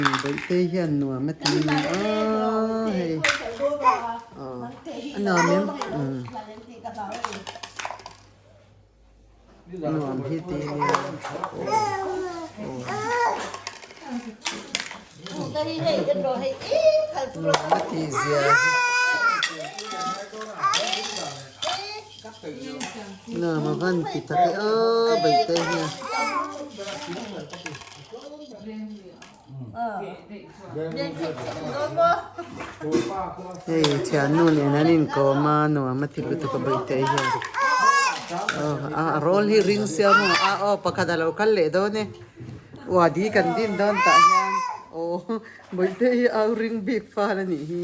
Bawihtei hian nuam a ti a aw hei aw a nuam em umm nuam hi ti nia aw aw nuam a tih zia hi nuam a van ti tak e aw Bawihtei hian. Hei thiannu nen an inkawm a nuam a ti lutuk a Bawihtei hian aw a rawl hi ring sia maw a aw pakhat a lo kal leh dawn e uadi kan din dawn tah hian aw Bawihtei hi au ring bik fal a nih hi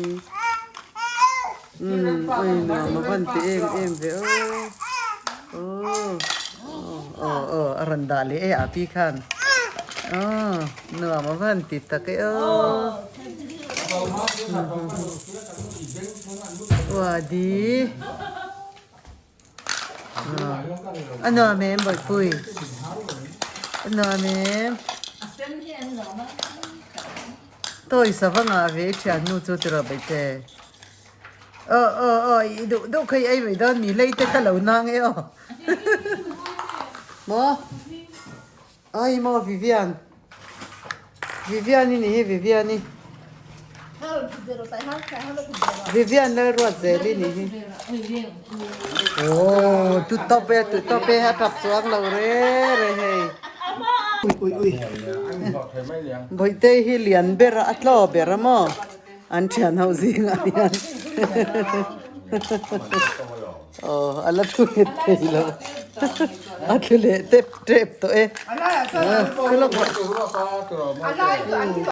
umm ui nuam a van ti em em ve aw aw aw aw a rawn dah leh e a pi khan. Aw nuam a van ti tak e aw Uadi a nuam em Bawihpui a nuam em Toys a va ngah ve i thiannu chu tiraw Baihte aw aw aw i duh duh kha i ei mai dawn mi lei te kha lo nang e aw maw. Ai maw Vivian Vivian i ni hi Vivian i Vivian Lalruatzel i ni hi Aww tu tawp e tu tawp e a tap chuang lo re re hei Ui ui ui Bawihtei hi lian ber a a tlaw ber a maw an thian ho zingah hian Aw a la thu nghet thei lo a thlu leh tep tep tawh e.